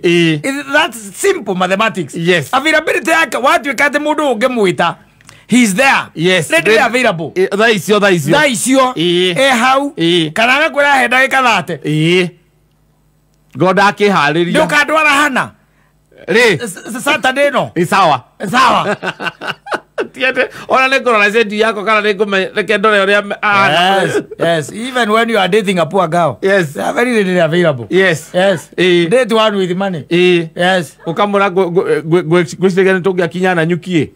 That's simple mathematics. Yes. Availability yake watuĩka atĩ mũndũ ũngĩmwĩta he's there. Yes. Readily available. Thaa icio thaa icio. Thaa icio. E hau. Kana agakwĩra he ndagĩka 30. Ngo ndakĩharĩria. Nĩ ũkandwara hana. Rĩ. Saturday no. Ĩ sawa. Sawa. Tiende ona nĩ ngũrora cendi yako kana nĩ ngũme ndore ũrĩa. Yes. Yes. Even when you are dating a poor girl. Yes. They are very readily available. Yes. Yes. Date one with money. Yes. Ũkamũra ngwĩciria nĩ tũngĩakinya na nyuki.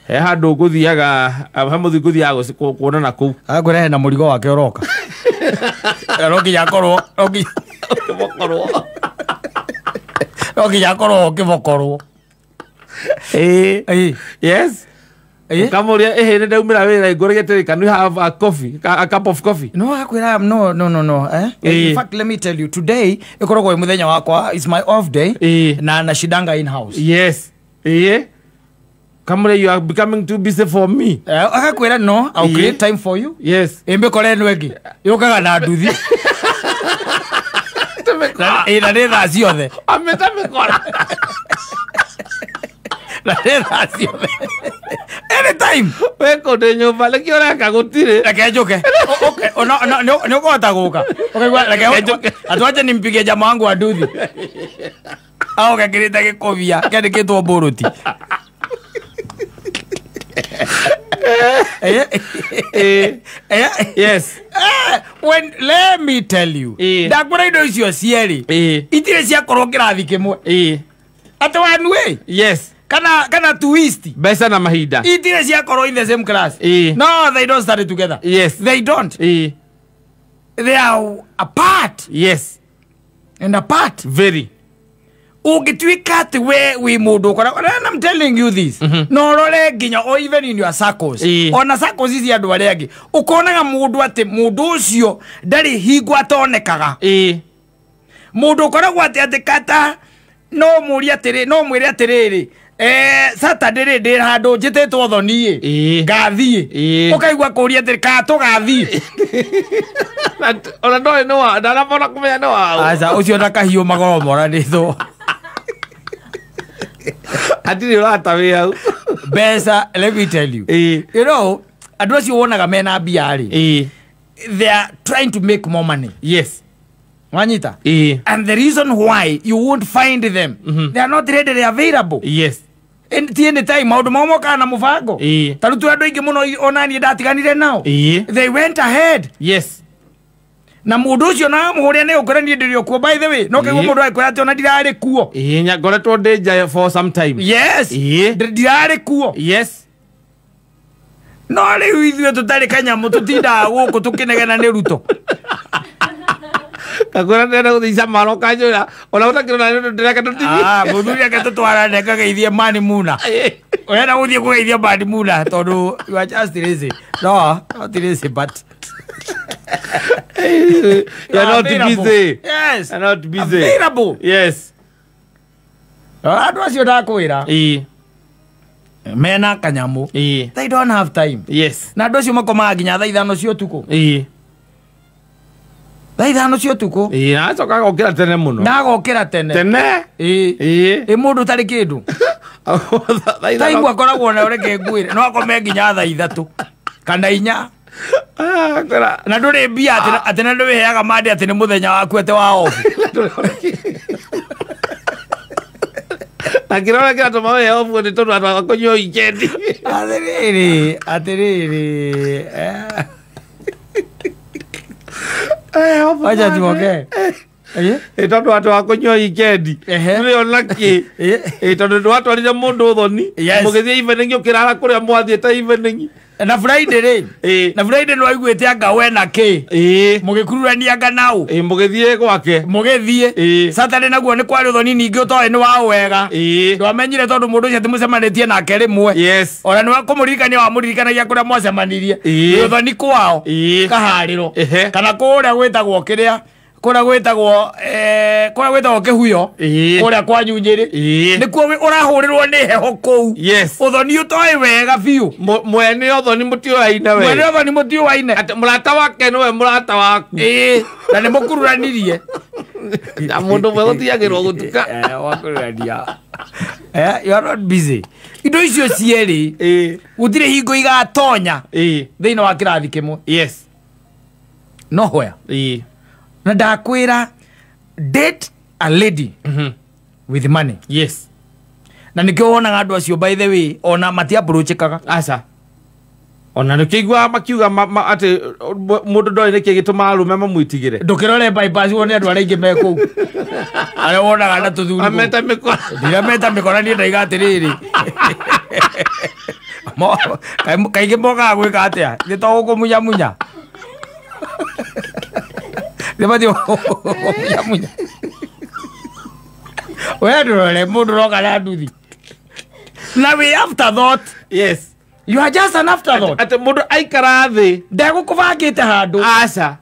He handũ ngũthiaga he mũthi ngũthiaga kuonana kũu. Agakũrehe na mũrigo wake ũroka. No nginya akorwo no ũkĩbokorwo. No nginya akorwo ũkĩbokorwo. Yes. Ũkamũria ĩhĩ nĩ ndaumĩra wĩra ngũrĩgĩte can we have a coffee, a cup of coffee? No akwĩra no no no no eh. In fact let me tell you today ĩkoragwo ĩ mũthenya wakwa, is my off day na nashidanga in house. Yes. Kamure, you are becoming too busy for me. Akakwira no, I'll create time for you. Yes. Imbe kore eno ĩngĩ yũkaga na nduthi. Na nĩ thaa ciothe. Ameta mĩkora. Na nĩ thaa ciothe. Anytime. We kũndĩ nyũmba nĩkĩo ũreka gũtirĩ. Reke njũke. Okay, nĩ ũkũhota gũka. Ũkaigua reke njoke. Atuache nimpigie jamaa wangu wa nduthi. Au gekĩrĩte gĩkobia kĩandĩkĩtwo mbũrũti. Yes. When let me tell you, ndakwĩra indo icio cierĩ itirĩ ciakorwo kĩrathi kĩmwe. Atĩ one way. Yes. Kana twist. Mbeca na mahinda. Itirĩ ciakorwo in the same class. No, they don't study together. Yes. They don't. They are apart. Yes. And apart. Very. Ũngĩtuĩka atĩ we wĩ mũndũ ũkoragwo, and I'm telling you this, no ũrore nginya or even in your circles, ona circles ici andũ arĩa angĩ, ũkonaga mũndũ atĩ mũndũ ũcio ndarĩ hingo atonekaga. Mũndũ ũkoragwo atĩ atĩ kata no mũrie atĩrĩ, no mwĩre atĩrĩrĩ, Saturday rĩ ndĩ handũ njĩtĩtwo thoni ĩ, ngathiĩ. Ũkaigua kũria atĩrĩ kana tũgathiĩ. Ona ndoĩ nĩ wa, ndanabona kũmenya nĩ wa. Aca, ũcio na kahiũ magoro moranĩtwo. Hatirĩ ũrata wĩ hau. Mbeca, let me tell you. You know, andũ acio wonaga mena mbia rĩ, they are trying to make more money. Yes. Wanyita? And the reason why you won't find them, they are not readily available. Yes. Ti any time maũndũ mao mokaga na mũbango. Ta rĩu twĩ andũ aingĩ mũno ona niĩ ndatiganire nao. They went ahead. Yes. Na mũndũ ũcio na mũhũrĩa nĩ ũkũra niĩ ndĩrĩ o kuo by the way. No kĩguo mũndũ agĩkwĩra atĩ ona ndirarĩ kuo. Ngoretwo ndĩ nja for some time. Yes. Ndirarĩ kuo. Yes. No rĩu ithuĩ tũtarĩ kanyamũ tũtindaga gũkũ tũkĩnegena nĩ Ruto. Ngakũra ndĩrenda gũthiĩ icamaro kanjũra ona ũtakĩrona ndĩreka tũthiĩ. Ah, mũthuri ake tũtwarane kageithie mani muna. Ũrenda gũthiĩ kũgeithia mani muna tondũ you are just lazy. No, not lazy but you are not busy. Yes. You are not busy. Available. Yes. Andũ acio ndakwĩra. Ĩĩ. Mena kanyamu. Ĩĩ. They don't have time. Yes. Na andũ acio makomaga nginya thaa 5 cia ũtukũ. Ĩĩ. Thaa 5 cia ũtukũ. Ĩĩ, na acoka agokĩra tene mũno. Na agokĩra tene. Tene? Ĩĩ. Ĩĩ. Ĩ mũndũ ũtarĩ kĩndũ. Taimu akoragwo na ũreke ngwĩre. No akome nginya thaa 3 kana 4. Na ndũrĩ mbia atĩ na ndũrĩheaga mande atĩ nĩ mũthenya waku atĩ wa off. Na kĩrora kĩratũma wĩhe off nĩ tondũ andũ a kũnyua weekend. Atĩrĩrĩ, atĩrĩrĩ. Wacha tuongee. Ĩ tondũ andũ a kũnyua weekend. Ndũrĩ ona kĩ. Ĩ tondũ ndwatwarire mũndũ ũthoni. Mũgĩthiĩ evening ũkĩrara kũrĩa mwathiĩte evening. Na Friday rĩ. Na Friday nĩ waiguĩte anga we na kĩ. Mũgĩkururania anga nau. Mũgĩthiĩ gwake. Mũgĩthiĩ. Saturday naguo nĩ kwarĩ ũthoni ningĩ ũtoĩ nĩ wa wega. Ndwamenyire tondũ mũndũ ũcio atĩmũcemanĩtie nake rĩmwe. Yes. Ona nĩ kũmũririkania wamũririkanagia kũrĩa mwacemanirie. Nĩ ũthoni kwao. Kaharĩro. Kana kũrĩa gwĩtagwo kĩrĩa. Kũrĩa gwĩtagwo kũrĩa gwĩtagwo kĩhuyo. Kũrĩa kwa Nyunyĩrĩ. Nĩkuo ũrahũrĩrwo nĩ heho kũu. Yes. Ũthoni ũtoĩ wega biũ. Mwene ũthoni mũtiũaine we. Mwene ũthoni mũtiũaine. Atĩ mũrata wake nĩwe mũrata waku. Ĩĩ. Na nĩ mũkururanirie. Na mũndũ ũmwe gũtiagĩrwo gũtuka. Wakururania. You are not busy. Indo icio cierĩ. Gũtirĩ hingo igatonya. Thĩinĩ wa kĩrathi kĩmwe. Yes. No where. Na ndakwĩra date a lady with money. Yes. Na nĩkĩo wonaga andũ acio by the way ona matiapproachĩkaga. Aca. Ona nĩkĩiguaga makiuga atĩ mũndũ ndoĩ nĩkĩ gĩtũmaga arũme mamwĩtigĩre. Ndũkĩrore bypass wone andũ arĩa aingĩ me kũu. Arĩa wonaga na tũthuri. Ameta mĩkora. Ndirameta mĩkora niĩ ndaiga atĩrĩrĩ. Kaingĩ mokaga gwĩka atĩa? Nĩ to gũkũmunyamunya. Nĩ munyamunya. We ndũrore mũndũ ũroka na nduthi. Na wĩ afterthought. Yes. You are just an afterthought. Atĩ mũndũ aikara thĩ. Ndegũkũbangĩte handũ. Aca.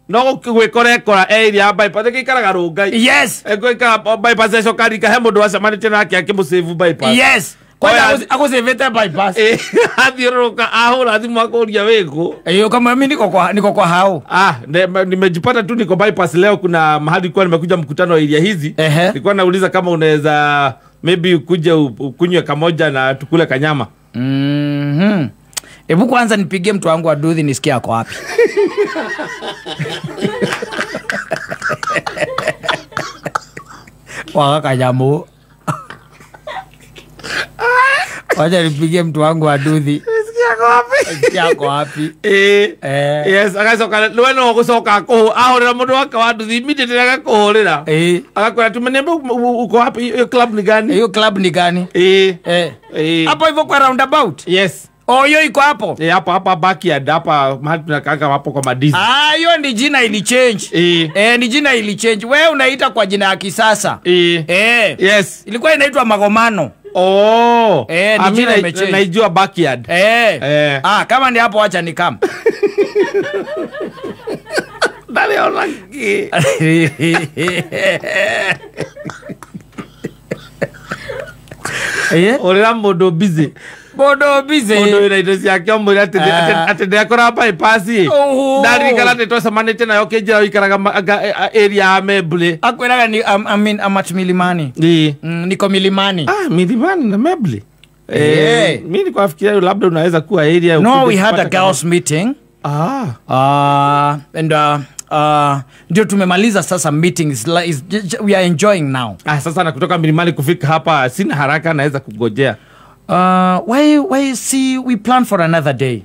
No gwĩkora ekora area ya bypass ĩgĩikaraga Rũngai. Yes. Ĩgũikara bypass ĩcoka rika he mũndũ wacemanĩtie nake akĩmũsave bypass. Yes. Kwanja agũcĩvĩte bypass. Athiũrũrũka ahũra thimũ akũria wĩkũ. Ĩĩ ũkamwĩra mimi niko kwa hao. Ah, nimejipata tu niko bypass leo, kuna mahali kwa nimekuja mkutano wa area hizi. Nilikuwa nauliza kama unaweza maybe ukuje ukunywe kamoja na tukule kanyama. Ebu kwanza nipigie mtu wangu wa duthi nisikie ako wapi. Waga kanyamu. Wacha nipigie mtu wangu wa duthi. Nisikie ako wapi? Nisikie ako wapi? Yes, agacoka we no gũcoka ahũrĩra mũndũ wake wa nduthi immediately agakũhũrĩra. Agakwĩra tumeniambia uko wapi, hiyo club ni gani? Hiyo club ni gani? Hapo hivyo kwa roundabout? Yes. Oh, hiyo iko hapo? Hapo hapa backyard hapa mahali tunakaanga hapo kwa madizi. Ah, hiyo ni jina ili change. Ni jina ili change. Wewe unaita kwa jina ya kisasa. Yes. Ilikuwa inaitwa Magomano. Oh. Ni jina imechange. Naijua backyard. Ah, kama ni hapo acha ni kama. Dale onaki. Ũrĩra mũndũ busy. Mũndũ busy. Mũndũ wĩna indo ciake ũmwĩre atĩ ndekora bypass ĩ. Ndaririkana atĩ twacemanĩtie nayo ũkĩnjĩra ũikaraga area ya Membly. Akwĩraga ni I mean I'm at Milimani. Niko Milimani. Ah, Milimani na Membly. Mimi nilikuwa nafikiria labda unaweza kuwa area. No, we had a girls meeting. And ndio tumemaliza sasa meetings, we are enjoying now. Ah, sasa na kutoka Milimani kufika hapa sina haraka, naweza kugojea. Why see we plan for another day.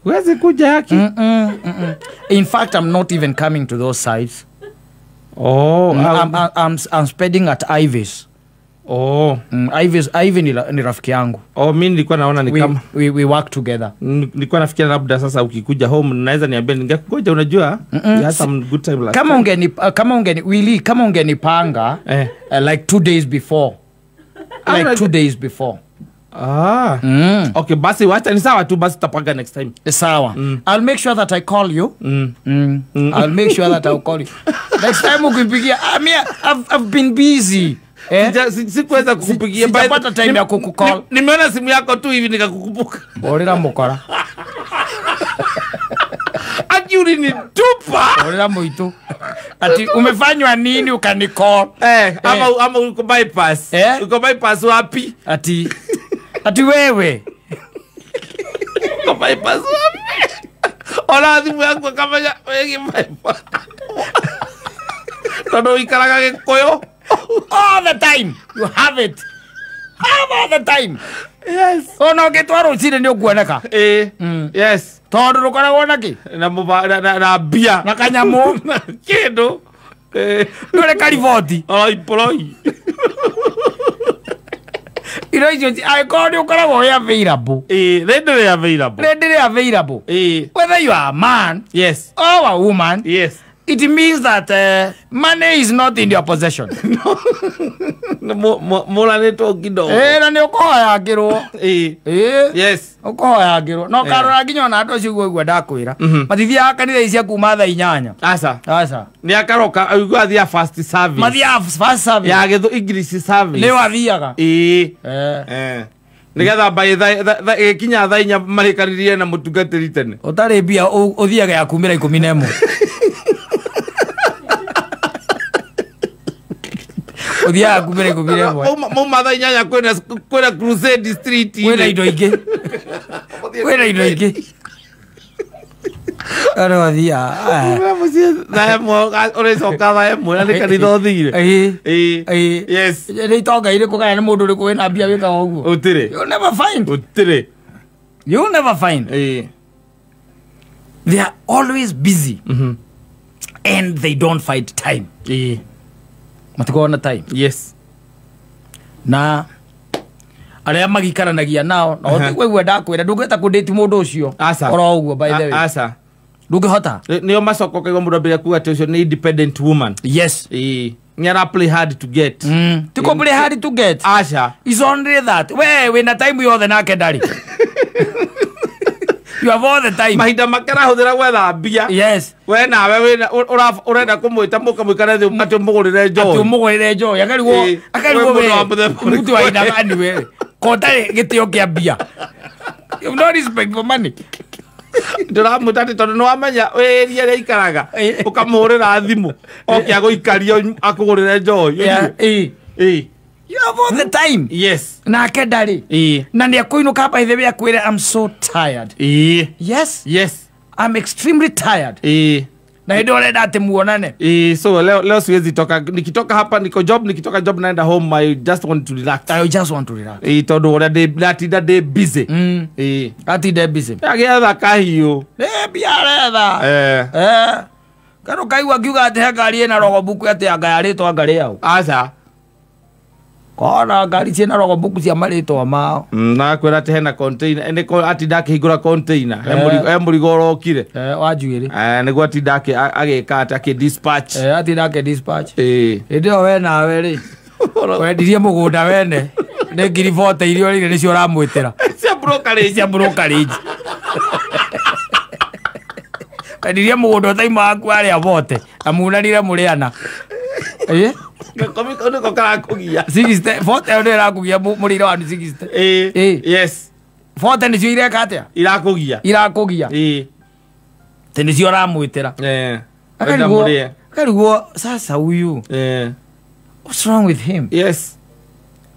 Huwezi kuja haki. In fact, I'm not even coming to those sites. Oh, I'm spending at Ivy's. Oh. Ivy ni rafiki yangu. Oh, mimi nilikuwa naona ni kama we work together. Nilikuwa nafikiria labda sasa ukikuja home naweza niambia ningekungoja, unajua? You had some good time last. Kama ungenipanga like 2 days before. Like 2 days before. Ah. Okay, basi wacha ni sawa tu, basi tutapanga next time. Sawa. I'll make sure that I call you. I'll make sure that I'll call you. Next time ukipigia, I've been busy. Sikuweza kukupigia. Sijapata time ya kukucall. Nimeona simu yako tu hivi nikakukumbuka. Orera mukora. Ati ulinitupa. Orera muitu. Ati umefanywa nini ukanicall? Ama uko bypass. Uko bypass wapi? Ati wewe. Uko bypass wapi? Ora simu yangu kama ya wewe bypass. Todo ikaraga gikuyu. All the time you have it. Have all the time. Yes. Ono gitwaro ucire ni ukuoneka. Yes. Tondu rukoragwo na ki? Na bia. Na kanyamu. Na kindu. Ndure kariboti. Oi poloi. Iro icio angĩkorwo nĩ ũkoragwo wĩ available. Readily available. Readily available. Whether you are a man. Yes. Or a woman. Yes. It means that money is not in your possession. No. Mũranĩtwo kidogo. Na nĩ ũkũhoyangĩrwo. Yes. Ũkũhoyangĩrwo. No karora nginya ona andũ acio ũguo ndakwĩra. Matithiaga kanitha cia kuma thaa 8. Aca. Aca. Nĩ akaroka aigua athiaga fast service. Mathiaga fast service. Ya gĩthũ English service. Nĩ wathiaga. Nigetha mbaĩ ĩkinya thaa 4 marĩkanirie na mũtungatĩri tene. Ũtarĩ mbia ũthiaga ya kumĩra 11. Uthiaga kumĩra 11. Mauma thaa 8 kwĩna Crusade Street. Kwĩna indo ingĩ. Kwĩna indo ingĩ. Arĩa wathiaga. Thaa 1 ũrĩcoka thaa 1 na nĩ kanitha ũthire. Yes. Nĩ itonga irĩkũ kana nĩ mũndũ ũrĩkũ wĩna mbia wĩkaga ũguo? Gũtirĩ. You'll never find. Gũtirĩ. You'll never find. They are always busy. And they don't find time. Matikoragwo na time. Yes. Na arĩa magikaranagia nao na ũtiguo ndakwĩra ndũngĩhota kũndĩti mũndũ ũcio. Oro ũguo by the way. Aca. Ndũngĩhota. Nĩo macoka ũkaigua mũndũ ambĩrĩria kuga atĩ ũcio nĩ independent woman. Yes. Nĩ ara play hard to get. Ti kũ play hard to get. Aca. It's only that. We wĩna time yothe nake ndarĩ. You have all the time. Mahinda make arahũthĩra gwetha mbia. Yes. We nawe wĩna ũrenda kũmwĩta mũkamũikare thĩ atĩ ũmũgũrĩre njohi. Atĩ ũmũgũrĩre njohi. Akarigwo we. Mũtu wa ina gani we. Ko ũtarĩ gĩtĩo kĩa mbia. You have no respect for money. Ndĩramwĩta atĩ tondũ nĩwamenya wĩria ĩrĩa aikaraga ũkamũhũrĩra thimũ oke agũikarie akũgũrĩre njohi. You have all the time. Yes. Nake ndarĩ. Na nĩ akũinũka by the way akwĩre I'm so tired. Yes. Yes. I'm extremely tired. Na hĩndĩ ũrenda atĩ muonane. So leo siwezi toka, nikitoka hapa niko job, nikitoka job naenda home. I just want to relax. I just want to relax. Tondũ ũrĩa ndatinda ndĩ busy. Atinda busy. Agĩetha kahiũ. Mbia aretha. Kana ũkaigua akiuga atĩ he ngari ĩna rogobuku atĩ anga yarĩtwo anga rĩao. Aca. Kona ngari ciĩna rogobuku cia marĩtwa mao. Na akwĩra atĩ hena container, nĩ atinda akĩhingũra container, he mũrigo ũrokire. Wa njuĩrĩ. Nĩguo atinda agĩka atĩ akĩ dispatch. Atinda akĩ dispatch. Hĩndĩ ĩyo we nawe rĩ, wendirie mũgũnda wene nĩ 40,000 iria ũrĩire nĩcio ũramwĩtĩra. Cia brokerage. Cia brokerage. Wendirie mũgũnda ũtaima waku arĩa bote na munanire mũrĩ ana. Nĩko karakũgia. 60 40 nĩ ĩrakũgia mũrĩre wanyu 60. Yes. 40 nĩcio ireka atĩa? Irakũgia. Irakũgia. Atĩ nĩcio ũramwĩtĩra. Akarigwo sasa huyu. What's wrong with him? Yes.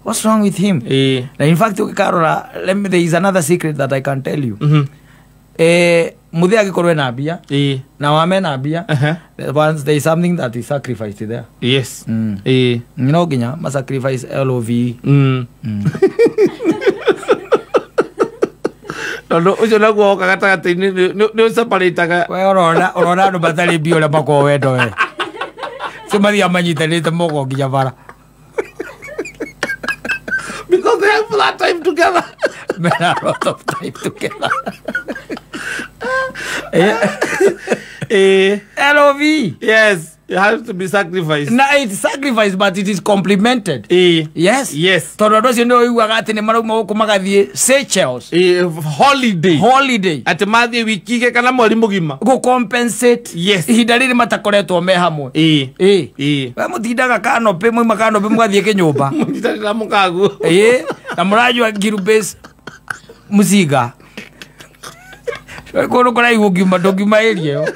What's wrong with him? Na in fact ũgĩkarora, there is another secret that I can tell you. Muthee angĩkorwo ena mbia na wame na mbia, once there is something that is sacrificed there. Yes. No nginya ma sacrifice LOV. Tondũ ũcio naguo woka gatagatĩ-inĩ nĩ ũseparĩtaga. We ũrona andũ matarĩ mbia ũrĩa makoragwo wendo we. Cio mathiaga manyitanĩte moko nginya bara. have that time together. Mena a lot of time together. LOV. Yes, it has to be sacrificed. Na it's sacrifice, but it is complemented. Yes. Yes. Tondũ andũ acio nĩ ũiguaga atĩ nĩ marauma gũkũ magathiĩ Seychelles. Holiday. Holiday. Atĩ mathiĩ wiki igĩ kana mweri mũgima. Gũ compensate. Yes. Ihinda rĩrĩ matakoretwo me hamwe. We mũtindaga kanopĩ, mwauma kanopĩ mũgathiĩ kĩnyũmba. Mũnyitanĩra mũkaguo. Na mũranyua Ngirubase mũcinga. Kũndũ kũraihu ũngiuma ndũngiuma area ĩyo.